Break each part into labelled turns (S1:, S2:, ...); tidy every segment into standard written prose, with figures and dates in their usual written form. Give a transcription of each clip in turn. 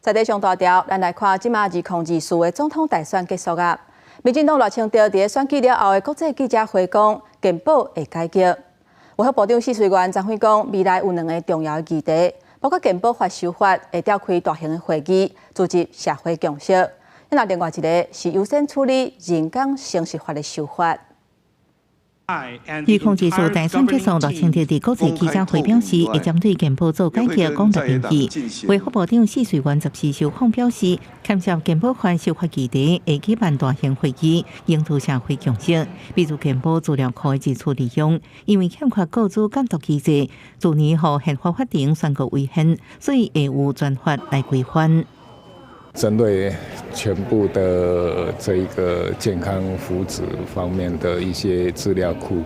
S1: 在地上大條，咱來看這馬2024的總統大選結束啊。民進黨賴清德佇選舉了後的國際記者會講，健保會改革。衛福部長試水員張輝講，未來有兩个重要的議題，包括健保法修法會召開大型的會議，組織社會共識。那另外一个是優先處理人工生殖法的修法。
S2: 2024大選結束，賴清德佇國際記者會表示，會針對健保做改革，講六遍去。衛福部長試水員十四受訪表示，牽涉健保法修法議題，會舉辦大型會議，營造社會共識。比如健保資料庫的二次利用，因為欠缺個資監督機制，去年予憲法法庭宣告違憲，所以會有專法來規範。
S3: 針對全部的這一個健康福祉方面的一些資料庫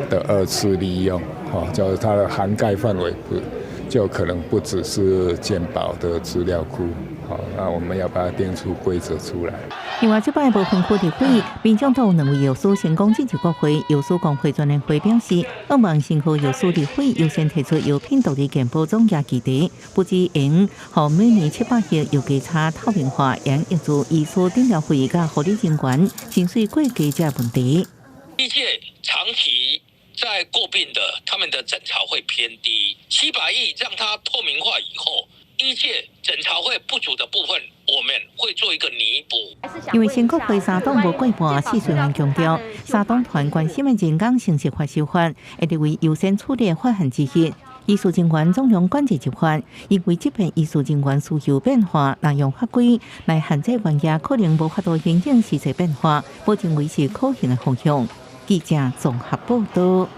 S3: 的二次利用，哈，就是它的涵蓋範圍不就可能不只是健保的資料庫，好，那我們要把它定出規則出來。
S2: 另外，這擺無分區立委，民眾黨兩位藥師成功進入國會，藥師公會全聯會表示，希望新科藥師立委優先提出藥品獨立健保總額議題，不只會予每年700億藥價差透明化，也協助醫師診療費佮護理人員薪水過低這問題。
S4: 醫界長期在詬病的，他們的診療費偏低，700億讓它透明化以後，醫界診療費不足的部分，我們會做一個彌補。
S2: 因為新國會三黨無過半，試水員強調，三黨團關心的人工生殖法修法，會列為優先處理的法案之一。醫事人員總量管制入法，因為這邊醫事人員需求變化，若用法規來限制原價，可能無法度因應實際變化，無認為是可行的方向。記者綜合報道。